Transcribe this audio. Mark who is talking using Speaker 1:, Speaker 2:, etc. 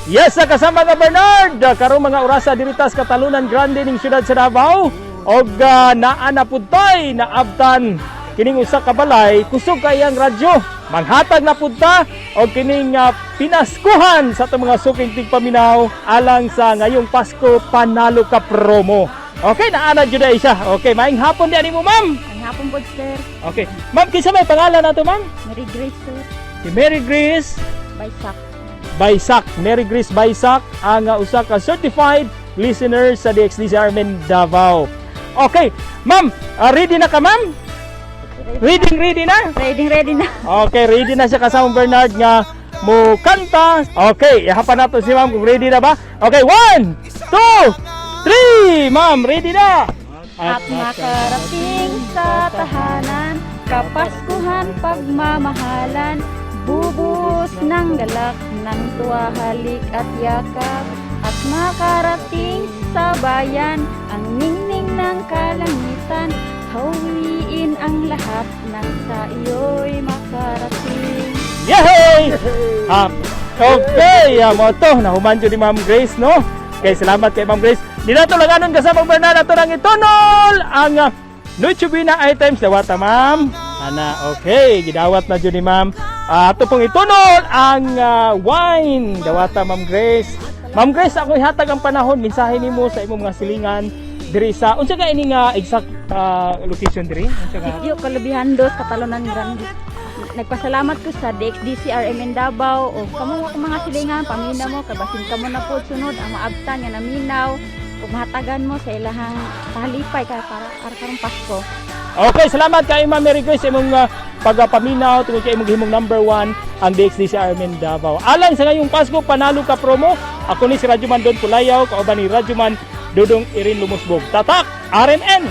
Speaker 1: Yes, sa kasama nga Bernard, karong mga orasa diri ta sa Catalunan Grande ning siyudad sa Davao og naa na pud tay naabtan kining usa ka balay, kusog kay ang radyo. Manghatag na pud ta og kining pinaskuhan sa atong mga suking tigpaminaw alang sa ngayong Pasko Panalo Ka promo. Okay, naa na jud ay siya. Okay, maayong hapon di nimo, ma'am.
Speaker 2: Maayong hapon po, sir.
Speaker 1: Okay. Ma'am, kinsa may pangalan nato, ma'am?
Speaker 2: Mary Grace, sir.
Speaker 1: Si Mary Grace
Speaker 2: Baisak.
Speaker 1: Baisak. Mary Grace Baisak ang usa ka certified listener sa DXDC RMN Davao. Okay, ma'am, ready na ka, ma'am? Ready, ready na?
Speaker 2: Ready, ready na.
Speaker 1: Okay, ready na siya, kasamang Bernard, nga mo kanta. Okay, ihapan nato si ma'am kung ready na ba. Okay, one, two, three! Ma'am, ready na?
Speaker 2: At makarating sa tahanan, kapaskuhan, pagmamahalan, bubus ng galak, ng tuwa, halik at yakap. At makarating sa bayan, ang ningning ng kalangitan, hawiin ang lahat ng sa iyo'y makarating.
Speaker 1: Yay! Okay, mao to, nahuman jud ni Ma'am Grace, no? Okay, salamat kay Ma'am Grace. Dinato lang anon, kasamang Bernard, ato nang itunol ang Noche Buena items. Dawata, ma'am. Ana, okay, gidawat na jud ni ma'am. Ato pong itunol ang wine. Dawata, Ma'am Grace. Ma'am Grace, ako ihatag ang panahon, mensahe nimo sa imong mga silingan diri sa unsa ka ini nga exact location diri? Unsa ka?
Speaker 2: Sitio Kalubihan Dos, Catalunan Grande. Nagpasalamat ko sa DXDC RMN Davao o kamo akong mga silingan, paminaw mo, kabasin kamo na po sunod ang maabtan nga naminaw ug mahatagan mo sa ilahang pahalipay kay para karong Pasko.
Speaker 1: Okay, salamat kay Ma'am Mary Grace sa imong pagpaminaw tungod kay imong gihimong number 1 ang DXDC RMN Davao. Alang sa ngayong Pasko Panalo Ka promo, ako ni si Radyoman Don Pulayaw, kauban ni Radyoman Dudong Irin Lumusbog. Tatak RMN!